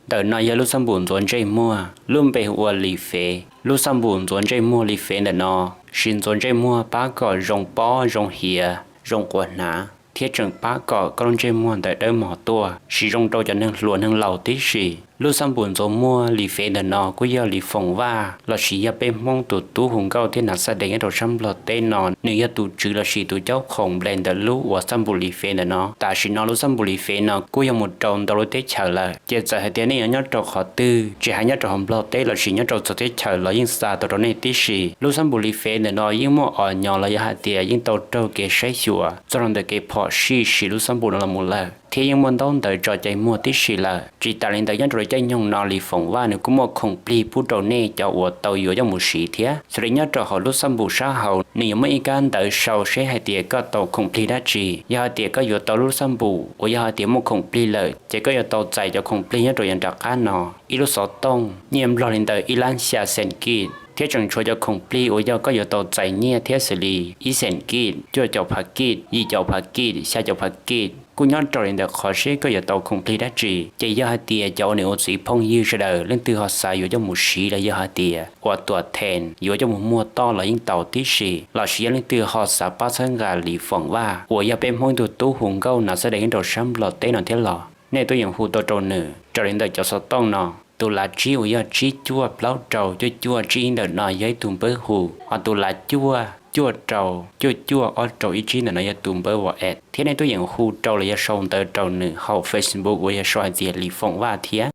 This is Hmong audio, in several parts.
Ntawm no yog lub xab npum ntxuav ntsej muag, lub npe hu ua Lis Fev. Lub xab npum ntxuav ntsej muag Lis Fev ntawm no siv ntxuav ntsej muag pab kom zoo pob zoo hiav zoo quas hnav, thiab tseem pab kom koj lub ntsej muag ntawm dawb mos tuaj, siv zoo rau cov neeg hluas neeg laus tib si. Lub xab npum ntxuav muag Lis Fev ntawm no kuj yog Lis Foom Vaj lossis yog peb Hmoob tus tub hu nkauj thiab hnav xab dees nyob rau sab Nplog teb no, nws yog tus tswv lossis tus caub khoom nples ntawm lub uas xab npum Lis Fev ntawm no. Tam sim no lub xab npum Lis Fev no kuj yog mus rau ntau lub teb chaws lawm, ces txawm hais tias nej yuav nyob rau qhov twg, tsis hais nyob rau hauv Nplog teb lossis nyob rau txhua teb chaws los yeej xa tau rau nej tib si. Lub xab npum Lis Fev ntawm no yeej muaj os nyo los yog hais tias yeej tau raug kev saib xyuas txog rau ntawm kev phom sij siv lub xab npum no los mus lawm, thiab yeej muaj ntaub ntawv tso cai muag tib si lawm. Tsis tas li ntawd, nyob rau lub caij nyoog no Lis Foom Vaj nws kuj muaj khoom plig pub rau nej cov uas tau yuav coj mus siv thiab. Xws li nyob rau hauv lub xab npum sab hauv, nws yuav muaj ib kab ntawv sau seb hais tias koj tau khoom plig dab tsi. Yog hais tias koj yuav tau lub xab npum uas yog hais tias muaj khoom plig lawm, ces koj yuav tau txais cov khoom plig nyob rau yav nram qab no. Ib lub xov tooj nyiaj Nplog li ntawm ib lab xya xees kij, thiab tseem tshuav cov khoom plig uas yog koj yuav tau txais nyiaj thiab xws li ib xees kij, cuaj caum phav kij, yim caum phav kij, xya caum phav kij, kuj nyob rau li ntawm qhov seb koj yuav tau khoom plig dab tsi. Ces yog hais tias cov uas nws ua txiv phooj ywg sawv daws leej twg ho xav yuav coj mus siv los yog hais tias ua tuam thees yuav coj mus muag toj los yeej tau tib si, lossis yog leej twg ho xav pab txhawb nqa Lis Foom Vaj uas yog peb Hmoob ib tug tub hu nkauj hnav xab dees nyob rau sab Nplog teb no thiab los, nej tuaj yeem hu tau rau nws raws li ntawm cov xov tooj no. Tus lav tsib uas yog tsib cuaj plaub rau cuaj cuaj tsib ib ntawm no yog ib tug npawb hu, ho tus lav cuaj cuaj rau cuaj cuaj ob rau ib tsib ntawm no yog tus npawb WhatsApp, thiab nej tuaj yeem hu rau los yog sau ntawv rau nws hauv Facebook uas yog sau hais tias Lis Foom Vaj thiab.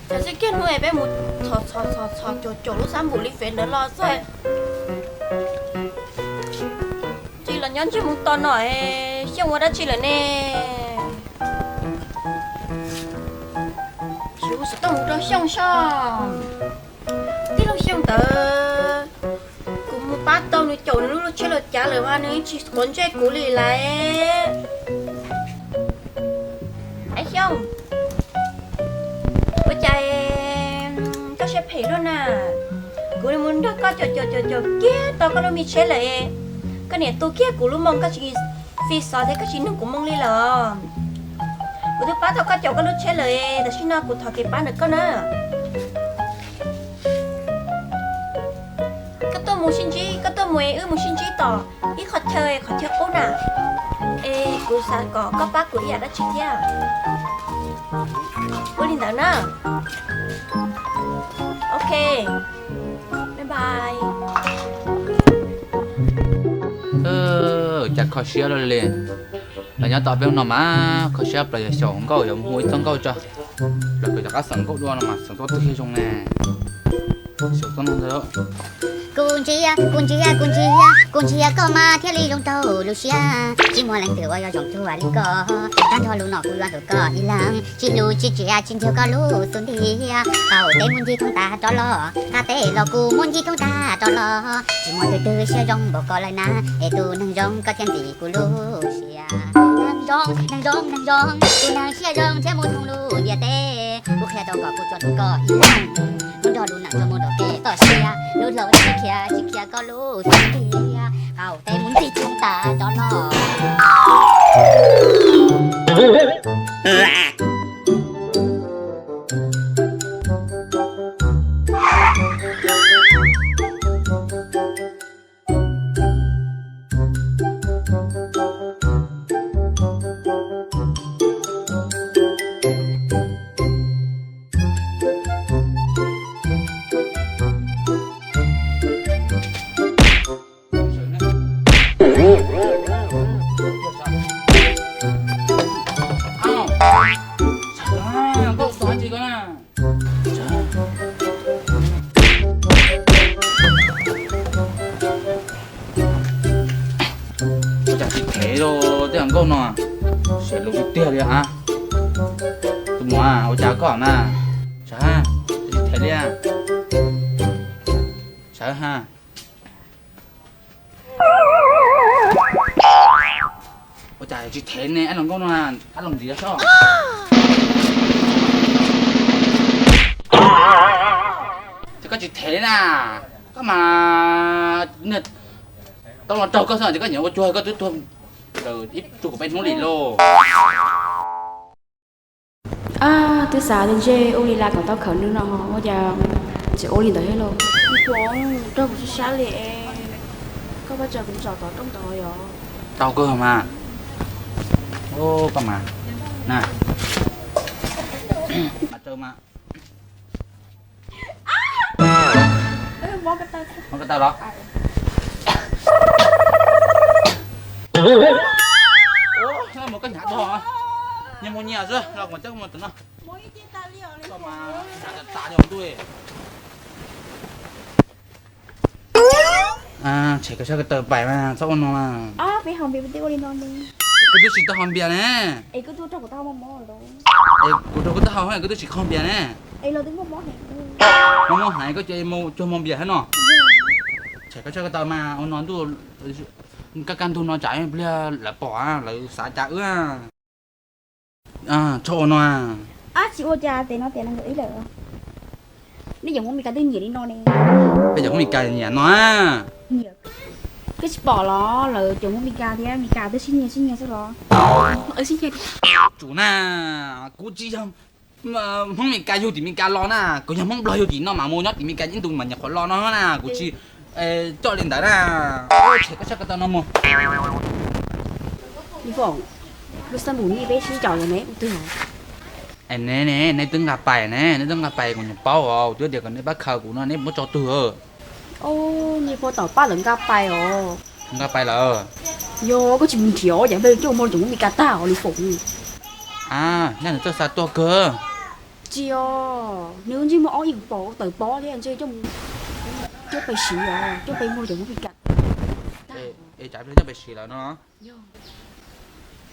Cov xib kiag hnub es peb mus txhos txhos txhos txhos caum caum lub xab npum Lis Fev ntawd los txog, tsis los nyob ntsej muag to no, Xyooj ua dab tsi lawm ne? Tsis ua xov tooj mus rau Xyooj soj. Tij laug Xyooj ntawd, kuv mus pab tau nws caum nws lub lub tsheb los cav lawm mas nws tsis quav ntsej kuv li lawm. Aib Xyooj, ua cas koj siab phem luaj na? Kuv mus nrog koj caum caum caum caum kiag tau koj lub me tsheb lawm, koj niam tu kiag kuv lub moo, koj tsis fi xov thiab koj tsis nug kuv moo li lawm. Kuv twb pab tau koj caum koj lub tsheb lawm, tam sim no kuv thov kev pab ntawm koj na. Koj tuaj mus sib ntsib, koj tuaj mus es wb mus sib ntsib tom ib qhov chaw, qhov chaw qub na. Es kuv xav kom koj pab kuv ib yam dab tsi thiab. Ua li ntawd na. Ok. Bye bye. Cas kho siab luaj li. Los nyob tau peb hnub no mas kho siab plaws, yog xyaum nkauj yuav mus hu ib txoj nkauj tso. Los kawm cov qab xeem nkauj dua no mas xeem tuaj twg thiaj zoo ne. Xyaum txoj no ntag. Kuv ntsia, kuv ntsia, kuv ntsia, kuv ntsia koj mas thiaj li zoo rau lub siab. Tsis muaj leej twg uas yuav zoo cuag li koj, tag nrho lub no kuv yuav nrog koj ib leeg. Tsis hlub tsis txiav tsis nrhiav koj lub xub ntiag. Qaum teb muaj ncig thoob tag rov los, qab teb los kuj muaj ncig thoob tag rov los. Tsis muaj twg twg siab zoo npaum koj lawm na, es tus neeg zoo koj thiaj ntxim kuv lub siab. Neeg zoo, neeg zoo, neeg zoo, tus neeg siab zoo thiaj mus thoob lub ntiaj teb. Kuv qhia rau koj, kuv tsuas hlub koj ib leeg, kuv nrog lub neej rau mus rau kev toj siab. Lub hlau tsis khiav, tsis khiav koj lub xub ntiag, qaum teb muaj ncig thoob tag rov los. Ua cas tsis thev rau tej hluas nkauj no, siav lus tiag tiag li a. Tus muam, ua cas koj na? Sawv ha, tsis thev li a. Sawv ha. Ua cas tsis thev ne, ab los nkauj no, ab los ntiav soj. Ces koj tsis thev na, koj mas tau los raug koj xwb ces koj nyiam ua cuag koj twb tuag. Ib tsug kuv peb hnub li lauj. Twb xav tias ntshe ua li lawm kom tau khawv nws no, ua cas tseem ua li ntawd thiab lauj. Kuv, rau kuv sab sab li, koj pab tsa kuv tsom tov rooj tod yom. Tau kawg mas. Koj mas, na, mas tsaws mas. Mob ko taw los? Mus koj hnyav dhau, nyias mus nyias xwb, los kuv coj mus tom no. Koj mas hnyav tas tas li ntuj. Tshem koj sab ko taw pais mas txhob ua no mas. Koj twb tsis tau haus npias ne. Es kuv rau koj tau haus, koj twb tsis kho npias ne. Mob mob heev, koj cia li mus cuag mos npias thiab no. Tshem koj sab ko taw mas ua no ntuj, kaj kaj ntug no tsam ib pliag lawv pom lawv xav cas wb. Txhob ua no. Tsis ua cas, tes no tes no nkawd ib lawm. Nej cov Hmoob Meskas twb nyiam li no ne. Peb cov Hmoob Meskas nyiam no. Koj tsis pom los lawv cov Hmoob Meskas thiab Meskas twb sib nyiag sib nyiag xwb los. Tsum na, kuv tsis yog Hmoob Meskas yug tim Meskas los na, kuv yog Hmoob Nplog yug tim no mas mus nyob tim Meskas ib ntus mas nyuam qhuav los no na, kuv tsis coj li ntawd na. Tshem koj sab ko taw no mus. Li Foom, lub xab npum nej peb sib caum yog neb ua twg os? Ne, neb twb nqa pais ne, neb twb nqa pais kuv nyiam paub os, twb tias kom neb pab khaws kuv no neb muab tso twg. Niag pog tom pab lawv nqa pais os. Nqa pais lawm. Yog koj tsis mus nrhiav os, cas peb coj mus cov Hmoob Meskas tag os Li Foom. Nyaj nws txawj xa tuaj kawg. Tsis os, nws ntsej muag ob ib pom tawm pob thiab ntshe coj mus, coj pais siv os, coj pais muag cov Hmoob Meskas. Es tsam pliag coj pais siv lawm no.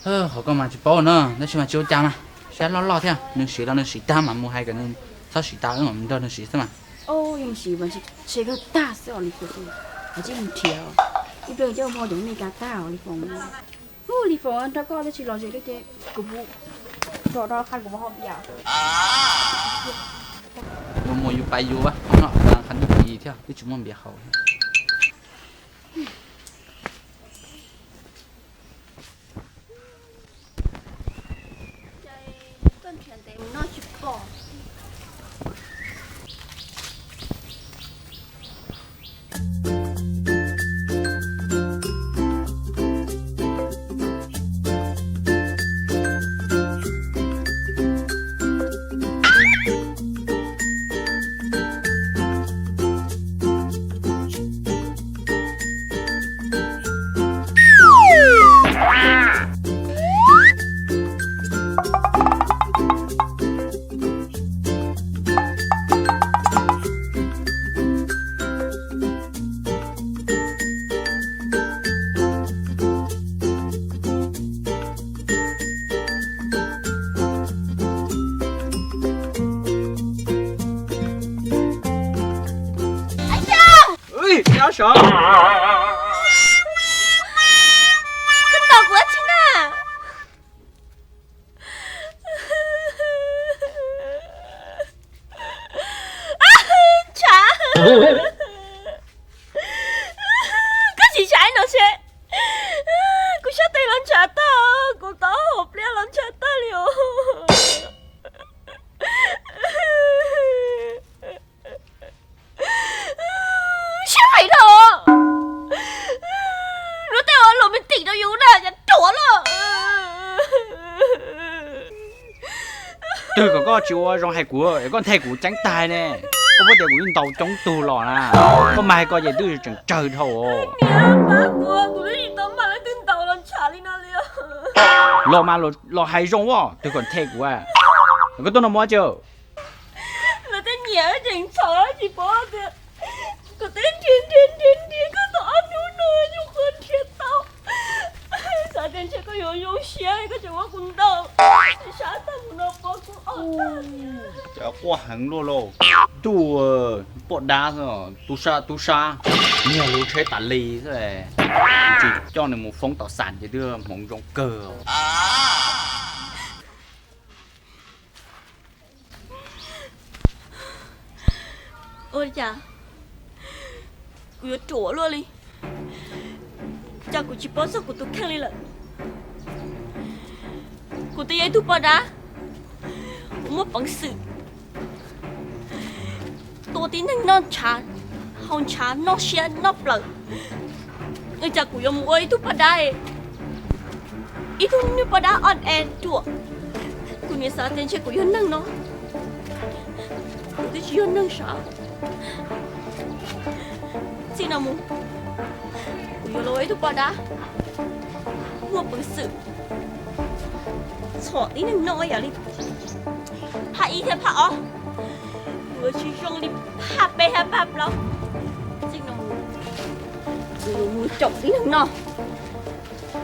Qhov koj mas tsis paub no, tab sis mas tsis ua cas mas, sab loj loj thiab, nws siv los nws siv tag mas mus hais kom nws txhob siv tas, wb mam nrog nws siv xwb mas. Yog siv mas ntshe kawg tag xwb os Li Foom, koj tsis mus nrhiav, ib pliag coj mus cov Hmoob Meskas tag os Li Foom. Hu Li Foom, nrog koj twb tsis lom zem li ces kuv mus, rau rau qha kuv mus haus npias. Mus mus yus pais yus, qhov no qhov ntawd thiab twb tsis muaj npias haus. Koj nrhiav ntev mus no tsis pom. Koj tos kuv ua tsi na? Ntshav, koj tsis saib no seb, kuv sab tes los ntshav tag, kuv taub hau pliab los ntshav tag li os. Siab phem dhau. Luag tej ua luag me tim rau yus na, cas ruam luaj. Twg kom koj tsis ua zoo hais kuv, koj nthe kuv ceeb tag ne. Koj paub tias kuv yeej ntaus coob tug los na, koj mas hais ko ces twb tseem tsawg dhau. Niam, pab kuv, kuv twb tsis tau mag leej twg ntaus los ntshav li no li. Los mas los hais zoo os, twg kom nthe kuv. Koj tuaj no mus ua cas? Lawv tej nyiam tseem ntxhov tsis paub tias kuv twb nrhiav nrhiav nrhiav nrhiav koj tau ob hnub no nyuam qhuav nrhiav tau. Xav tias ntshe koj yuav zoo siab koj tseem muab kuv ntaus, sab tag mus no pov kuv ob tag. Cas quaj heev luaj lauj. Ntuj, poj dab xwb, tub sab tub sab, nyiag luv tsheb tas li xwb. Tsis coj nws mus foob tom xam ces twb hmoov zoo kawg. Ua li cas kuv yuav ruam luaj li, cas kuv tsis paub txog kuv tus kheej li lawm. Kuv twb yog ib tug poj dab uas muaj peev xwm tua tib neeg noj ntshav, haus ntshav, noj siab noj plaws. Ua cas kuv yuav mus ua ib tug poj dab, ib tug niag poj dab o e ruam? Kuv nim xav tias ntshe kuv yog neeg no, kuv twb tsis yog neeg sav. Txij no mus, kuv yuav los ua ib tug poj dab muaj peev xwm txhom tib neeg noj ib yam li phaj ib thiab phaj ob, yuav tsis zoo li phaj peb thiab phaj plaub. Txij no mus, kuv yuav mus caum tib neeg noj,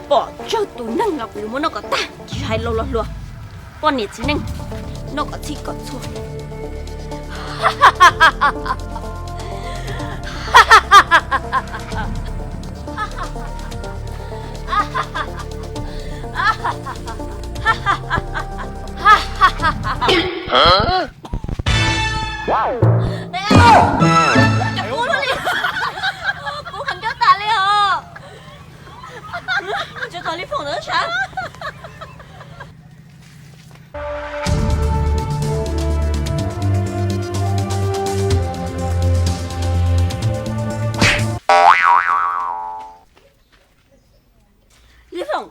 pom tsawg tus neeg los kuv yuav muab noj kom tag, tsis hais laus los hluas, poj niam txiv neej, noj kom txhij kom txhua. Kub qhov ncauj tas li os. Tsis thov Li Foom ntawd sav. Li Foom,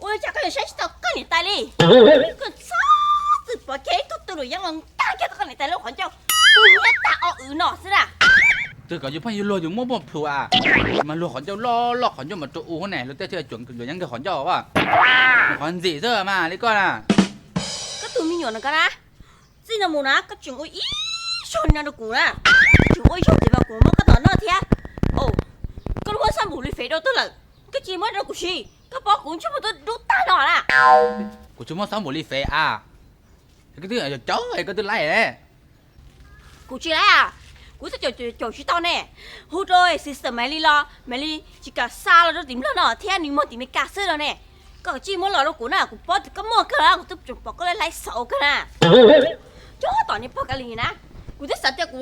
ua cas koj yuav saib tsis taus koj niam tais li? Koj txhob txwm pov kiag ib tug tug luam yeeb los nkag kiag tau koj niam tais lub qhov ncauj, kub hnyiab tag o wv no xwb na. Twb kom yus pheej yus luag yus muab muaj plhus a, mas luag qhov ncauj loj loj qhov ncauj mas rau u ne, luag tej thiaj cuam luam yeeb nkag qhov ncauj a. Qhov ntxim xwb mas li koj na. Koj tus me nyuam no koj na, txij no mus na koj tseem ua ib zaug li no rau kuv na, tseem ua ib zaug ntxiv mas kuv muab koj tom noj thiab. Koj lub muab xab npum li fev rau twg lawm? Koj cia muab rau kuv siv, koj paub kuv ntsej muag tuaj dub tag no na. Kuv tsis muab xab npum li fev a. Koj twb caum es koj twb laib. Kuv tsis laib a, kuv twb caum caum tsis tau ne. Hu rau system Maiv Lis los Maiv Lis tsis kam xa los rau tim Nplog no thiab, nws muag tim Meskas xwb no ne. Koj kav tsij muab los rau kuv na, kuv paub tias koj muaj kawg, kuv twb tseem pom koj laib laib xauv kawg na. Cov tom niag pog Kab Lis na, kuv twb xav tias kuv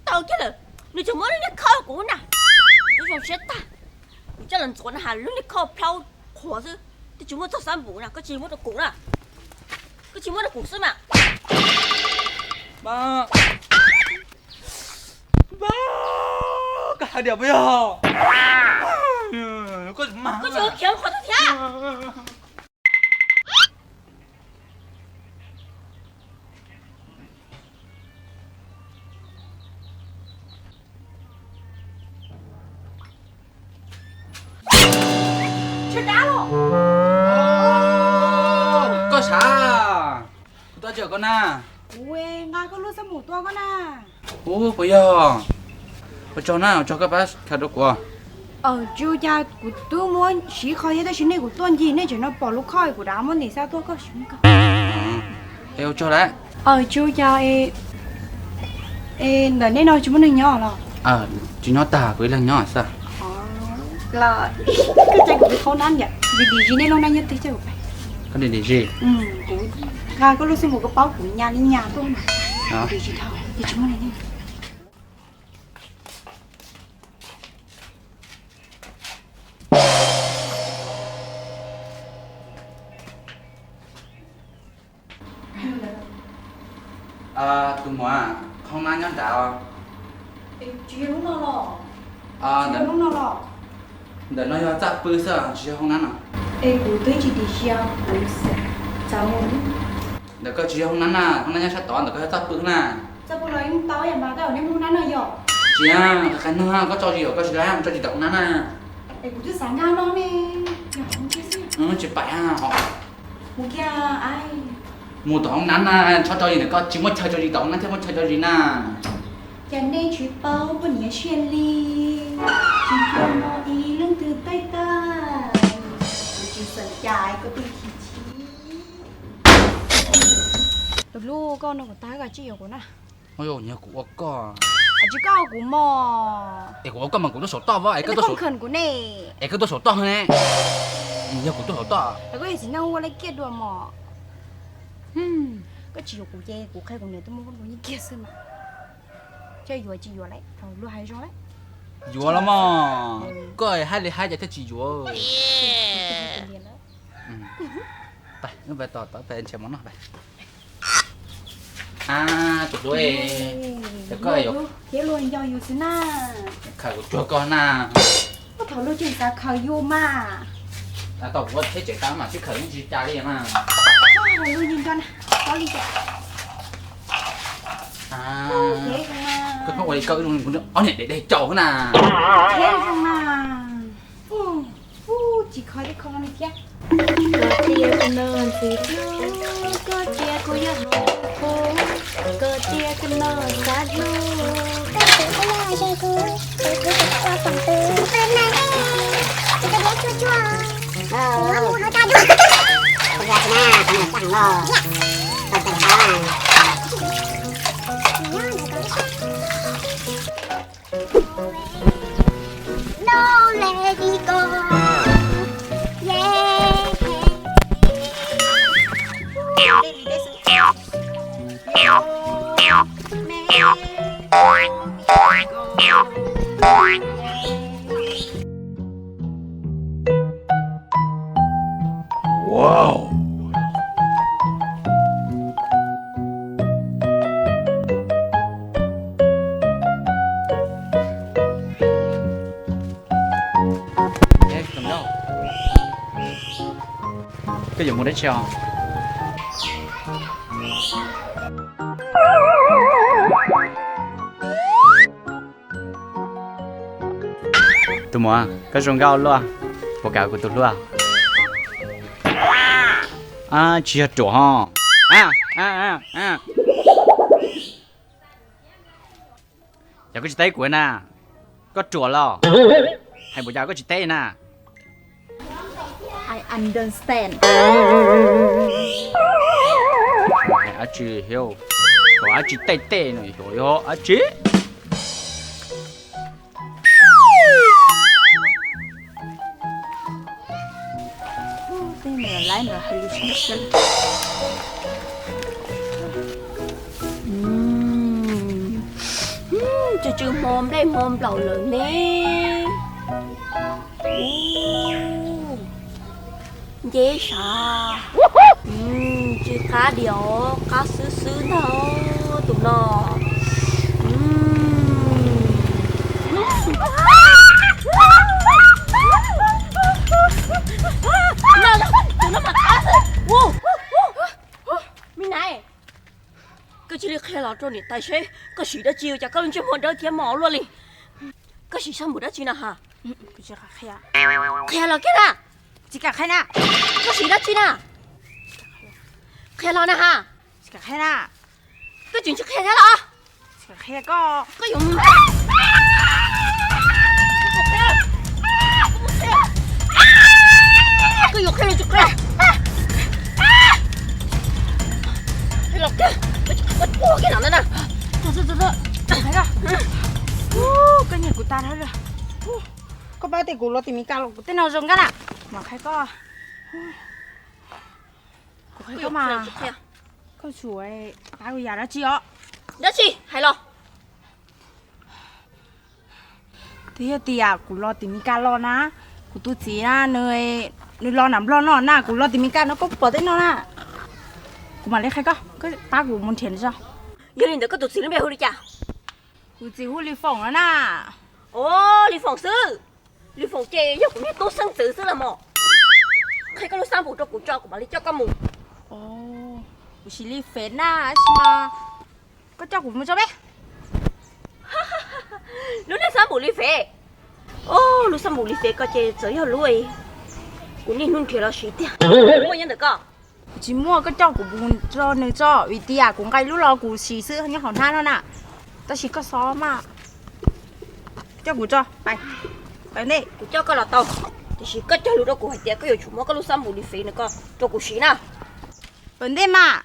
tau kiag lawm, nws tseem muab lub niag khau rau kuv na. Kuv zoo siab tag, kuv coj los ntxuav na has lub niag khau plhaub qhuav xwb, twb tsis muaj txog xab npum na, koj tsis muab rau kuv na. Koj tsis muab rau kuv xwb mas. Koj hais tias puas yog? Koj tsis khiav qhov twg thiab? Koj sav, kuv tuaj tsis koj na. Kuv nqa koj lub xab npum tuaj koj na. Ub, puas yog? Ua tsaug na, ua tsaug koj pab khaws rau kuv. Aws, tsis ua cas, kuv twb muab siv qho thiab, tab sis nej kuv tuaj ncig nej tseem no pom lub khob kuv rov muab ntim xa tuaj koj siv koj. Es ua tsaug lawm. Aws, tsis ua cas, es ntawm nej no tsis muaj neeg nyob los? Tsis nyob tag, kuv ib leeg nyob xwb. Koj tsa kuv qhaub nab, dim dim zis nej lub nab nyob twg coj kuv pais. Koj dim dim zis? Kuv nqa koj lub xab npum, koj paub kuv nyas li nyas tuaj na. Dim zis dhau, tsis muaj neeg. Tus muam, hoob nab nyob nrad os. Ntawm no yog txaj pw xwb, tsis yog hoob nab no. Es kuv twb tsis dim zis, kuv xav mus. Ntawm koj tsis yog hoob nab na, hoob nab nyob sab tod, ntawm koj yog txaj pw na. Txaj pw los yeej tau ib yam mas, tab sis nej muaj hoob nab no yog? Tsis, qhov no koj tso zis, koj tsis laib mus tso zis tom hoob nab na. Es kuv twb xav nkag no ne. Tsis pais ho. Mus kiag, mus tom hoob nab na, txhob tso zis ntawm koj, tsis muaj chaw tso zis tom hoob nab thiab, muaj chaw tso zis na. Cas nej tsis paub poj niam siab li, tsis cuag no ib leej twg taij tag. Kuv tsis xav cas koj twb chim chim. Tus hlub, koj nug kuv tag koj tsis yuav kuv na. Yog kuv ua koj, tsis koj ua kuv mog. Es kuv ua koj mas kuv tuaj saum toj, es koj tuaj saum kuv ne. Es koj tuaj saum toj ne. Yog kuv tuaj saum toj, koj yog txiv neej ua li kiag dua mog. Koj tsis yuav kuv ces kuv qhia kuv niam tuaj muab koj nkaus nyiaj kiag xwb mas. Thiaj yuav tsis yuav lawm, thaum luag hais zoo lawm. Yuav los mog, koj hais li hais cas thiaj tsis yuav. Pab, wb pab tos tod pab nrhiav mov noj pab. Ab, tus hlub, koj thiab luag nco yus xwb na. Khaws kuv cuag koj na. Koj thaum luag tseem xav khaws yus mas. Tau kuv ua tsheb tsev tau mas twb khaws yeej tsis cas li mas. Luag nco nco na, txhob li cas. Koj pheej ua li koj ib ob niam deg deg caus na. Tsis kho ib kho li thiab. Koj tias koj noj ntxim hlub, koj tias kuv yog hauv kuv, koj tias koj noj xav hlub. Koj tias koj noj ze kuv, kuv kuv tsis tau ua txom tus. Koj noj, koj noj tsuag tsuag. Kuv mus hauv tso dua. Koj noj, koj noj tsuag heev los. Tau tau tau. Koj yuav mus dab tsi os? Tus muam, koj zoo nkauj luaj, puas kam kuv tus hlub? Tsis yog ruam ho. Yog koj tsis teb kuv na, koj ruam los? Hais npaum cas koj tsis teb na? I understand. Dab tsi, dab tsi tej tej no yog dab tsi? Tsw tsw hmo nplej hmo nplaum lawm ne. Nceb sav. Tsw qab diam, qab xwb xwb ntag tus no. Me nai, koj cia li qhia los rau niam tais seb koj siv dab tsi ua cas koj lub ntsej muag dawb thiab mos luaj li. Koj siv sab npum dab tsi na ha? Qhia los kiag na. Tsis kam qhia na. Koj siv dab tsi na? Qhia los na ha. Tsis kam qhia na. Koj tseem tsis qhia thiab los? Tsis kam qhia koj. Koj yuav Koj yuav qhia los tsis qhia? Qhia los kiag, koj tsis qhia koj tuag kiag ntawm no na. Koj nyiam kuv tas dhau li. Koj pab tias kuv los tim Mes Kas los kuv tej no zoo nkauj na. Mam qhia koj. Kuv qhia koj mas. Koj tsum pab kuv yam dab tsi os? Dab tsi hais los. Twb yog tias kuv los tim Mes Kas los na, kuv tus txiv na, nws los nram Nplog no na, kuv los tim Mes Kas no koj pom tej no na. Kuv mam li qhia koj, koj pab kuv mus nrhiav nws tso. Yog li ntawd koj tus txiv lub npe hu li cas? Kuv txiv hu Lis Foom no na. Os, Lis Foom xwb. Lis Foom ces yog kuv niag tub xeeb ntxwv xwb los mas. Qhia koj lub xab npum rau kuv tso kuv mam li coj koj mus. Kuv siv li Fev na, tab sis mas koj coj kuv mus tso peb. Lub niag xab npum li Fev. Os, lub xab npum li Fev ko ces txawm yog lub kuv niaj hnub nrhiav los siv tiag. Muaj nyob ntawm koj? Kuv tsis muaj, koj coj kuv mus rau nws tso, vim tias kuv nqa lub los kuv siv xwb nyob hauv hnab no na. Tab sis koj xob mas. Coj kuv tso, pais ntej. Kuv coj koj los tau, tiam sis koj cog lus rau kuv hais tias koj yuav tsum muab koj lub xab npum li Fev no ko rau kuv siv na. Pais ntej mas,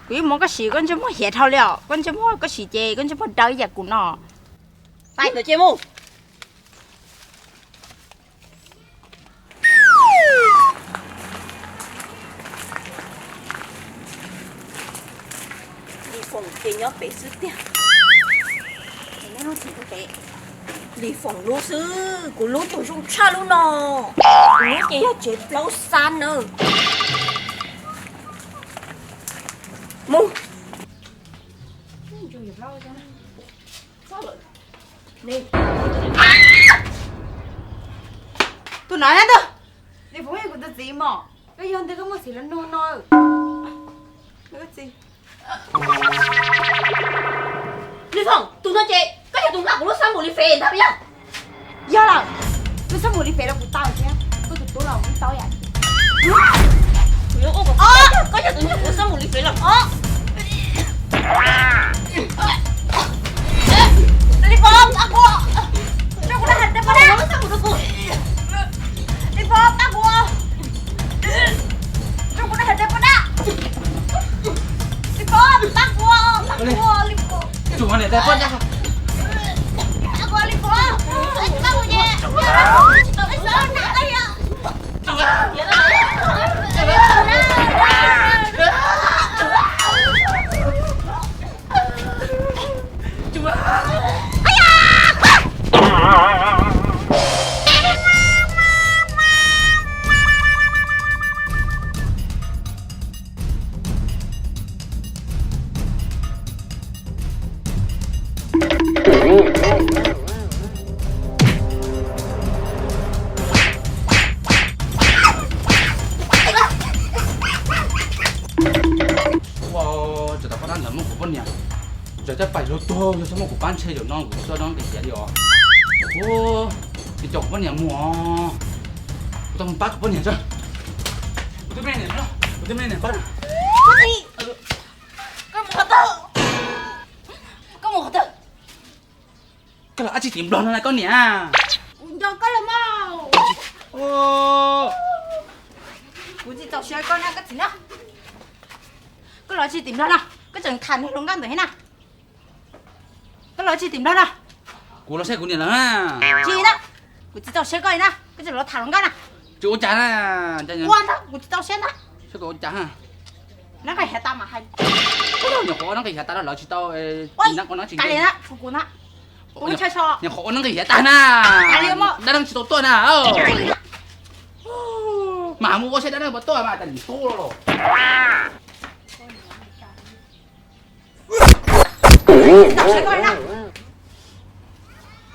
kuv yeej muab koj siv koj ntsej muag hiav dhau li os, koj ntsej muag koj siv ces koj ntsej muag dawb ib yam kuv no. Pais ntawd ces mus. Lis Foom ces nyob pem xwb tiag. Lis Foom lub xwb, kuv lub tus zoo tshaj lub no. Kuv lub ces yog tsev plaub xab na. Tus no na tus, nws puas yog kuv tus txiv mos? Koj yog ntawd koj muaj txiv los nug no. Nws txiv. Lis Foom, tus no ces koj yog tus nqa kuv lub xab npum li fem ntag puas yog? Yog lawm, lub xab npum li fem los kuv tau thiab, koj tus tub los kuv tau yam. Kuv yuav ua kom koj yog tus nqa kuv lub xab npum li fem los. Lis Foom, pab kuv, rau kuv lub xab npum rau kuv. Lis Foom, pab kuv, rau kuv lub xab npum rau kuv. Lis Foom, pab kuv, pab kuv, Lis Foom. Pab kuv, Lis Foom, pab kuv, tsis tau peb xeeb na. Ua, tsam tom qab ntawd muaj kuv poj niam, tsam coj pais luag tuag yog txhob muab kuv pab ntshe zaum no kuv tsis tau nqis xiav li os. Ua, tsis tau kuv poj niam mus os. Kuv tau mus pab kuv poj niam tso. Kuv twb me niam, kuv twb me niam pab. Koj mus qhov twg? Koj mus qhov twg? Koj los dab tsi tim Nplog no na koj niam? Kuv nco koj los mas. Kuv tsis txaus siab koj na koj txiv na. Koj los dab tsi tim Nplog no? Koj tseem tham niag hluas nkauj ntawd thiab na. Koj los dab tsi tim Nplog no? Kuv los saib kuv niam lawm na. Tsis na, kuv tsis txaus siab koj li na, koj tseem los tham hluas nkauj na. Tsis ua cas na. Ua ntag, kuv tsis txaus siab ntag. Saib koj ua cas. Nab nqis hiav tas mas hais. Nyuam qhuav ua nab nqis hiav tas los lawv tsis tau. Ua, nab qhuav nab tsis kav liam na, tshuav kuv na. Kuv mus chaw so. Nyuam qhuav ua nab nqis hiav tas na. Kav liam mas. Dab neeg tsis tau tuaj na. Mas mus ua saib dab neeg puas tuaj mas tas nim tu los.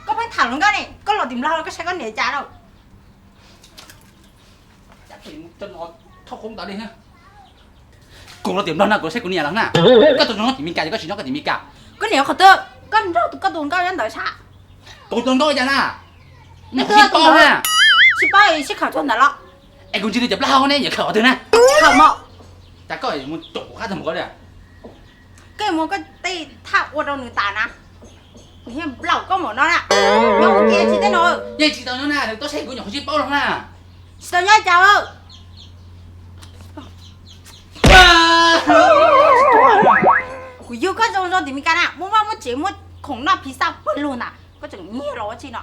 Koj pheej tham hluas nkauj ne, koj los tim Nplog koj saib koj niam cas lauj. Kuv los tim Nplog no kuv saib kuv niam los na. Koj tus nyob tim Mes Kas ces koj tsis nyob koj tim Mes Kas. Koj niam qhov twg? Koj nrog koj tus nkauj nyob ntawd sab. Kuv tus nkauj cas na? Nws sib paub na. Sib paub sib khawm txog ntawd los. Es kuv ntsia nws cov plaub hau ne, yuav khawm qhov twg na? Khawm mos. Cas koj mus caum kuv qab tag mus ko li. Koj mus koj tej thaj ua rau nws tas na. Nws yeej nplaum koj npaum no na. Nyob ua ke tsis tej no. Yeej tsis tau nyob na, nws tuaj saib kuv nyuam qhuav sib paub los na. Tsis tau nyob cas. Kuv yug koj zoo zoo tim Mes Kas na, muaj vaj muaj tsev muaj khoom noj phiv xaj pawg lug ntag, koj tseem nyiag los ua tsi no.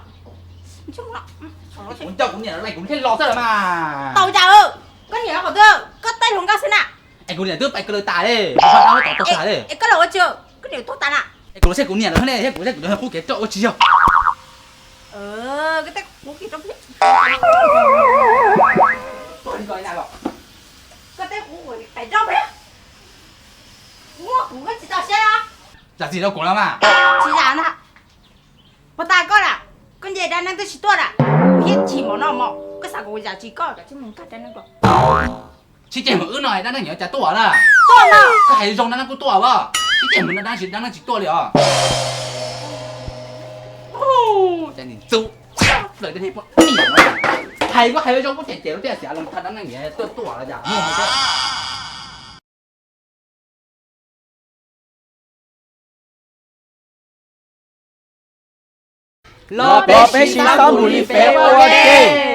Kuv nco kuv niam lawm kuv thiaj los xwb los mas. Tau cas, koj niam qhov twg, koj tej hluas nkauj xwb na. Es kuv niam twb pais kaw lawv tas li, es koj los ua tsi, koj niam tuag tas na. Es kuv los saib kuv niam lawm ne, thiab kuv saib kuv qub kev roj ua tsi yog. Koj tej qub kev roj, koj tej qub kev roj, muaj kuv koj tsis txaus siab. Zam txim rau kuv los mas. Tsis zam na. Puas tas koj lawm, koj nce dab neeg twb tsis tuaj lawm, kuv thiaj chim npaum no mos, koj xav kom kuv zam txim koj los tsis mus nkag dab neeg ko. Sib ceg mus wb no dab neeg yuav cas tuaj na. Tuaj no. Koj hais zoo dab neeg kuj tuaj as. Sib ceg mus no dab neeg tsis tuaj li os. Ces nim txub plaws tej poj niam no. Hais kuj hais zoo kuj cem cem lub tiaj xiav los tha dab neeg niam tuaj tuaj los cas. Los peb sib txhob mus li feb ua ke.